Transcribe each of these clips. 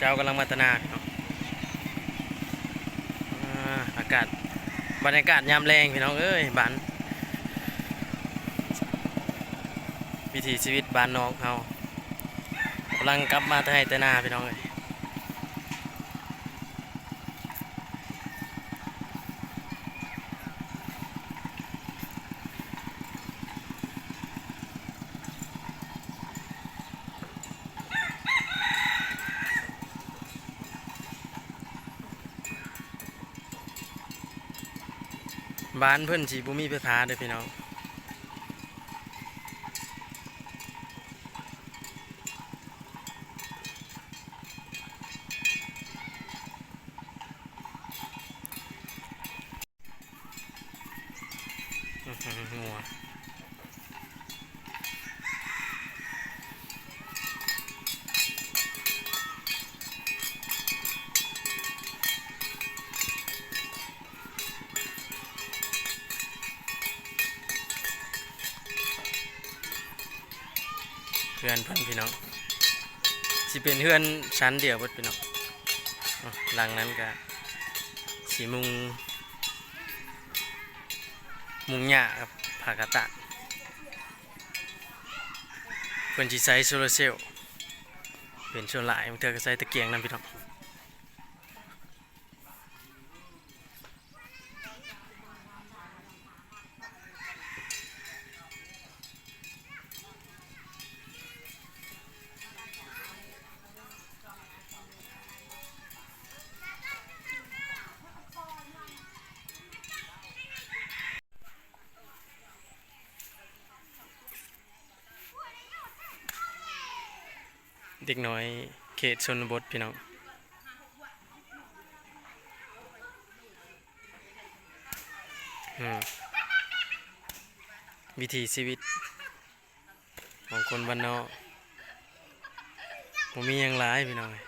ເຈົ້າກຳລັງມາແຕ່ນາເນາະ. ອາ ອາກາດ ບັນຍາກາດຍາມແລງພີ່ນ້ອງເອີຍ ບ້ານ ວິຖີຊີວິດບ້ານນອກເຮົາ ກຳລັງກັບມາແຕ່ໄຮ່ແຕ່ນາພີ່ນ້ອງເອີຍ. ບ້ານເພິ່ນຊິບໍ່ມີໄຟຟ້າເດີພີ່ນ້ອງ. ອື້ຫື ງົວ ເຮືອນເພິ່ນພີ່ນ້ອງ ຊິເປັນເຮືອນຊັ້ນດຽວເບິດພີ່ນ້ອງ. ຫຼັງນັ້ນກະຊິມຸງ ມຸງຫຍ້າກັບຜ້າກະຕານ. ເພິ່ນຊິໃຊ້ໂຊລາເຊວເປັນສ່ວນຫຼາຍ, ບາງເທື່ອກະໃຊ້ຕະກຽງນຳພີ່ນ້ອງ. ເດັກນ້ອຍເຂດຊົນນະບົດພີ່ນ້ອງ. ອືມ ວິຖີຊີວິດຂອງຄົນບ້ານນອກ ບໍ່ມີຫຍັງຫຼາຍພີ່ນ້ອງເອີຍ.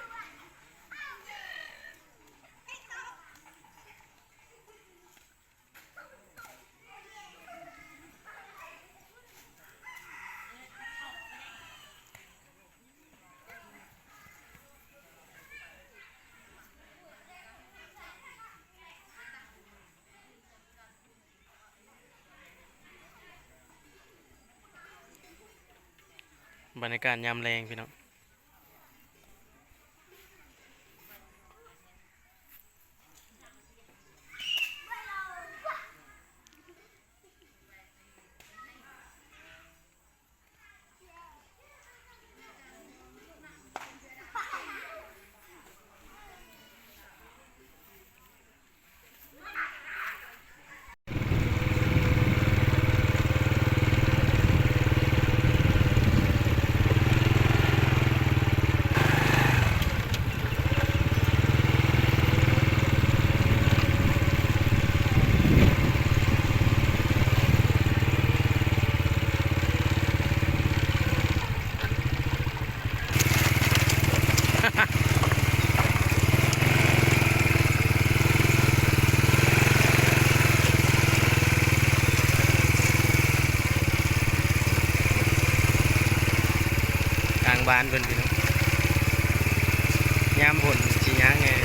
ບັນຍາກາດຍາມແລງພີ່ນ້ອງ. ທາງບ້ານເພິ່ນພີ່ນ້ອງ ຍາມຝົນຊິຍາກແດ່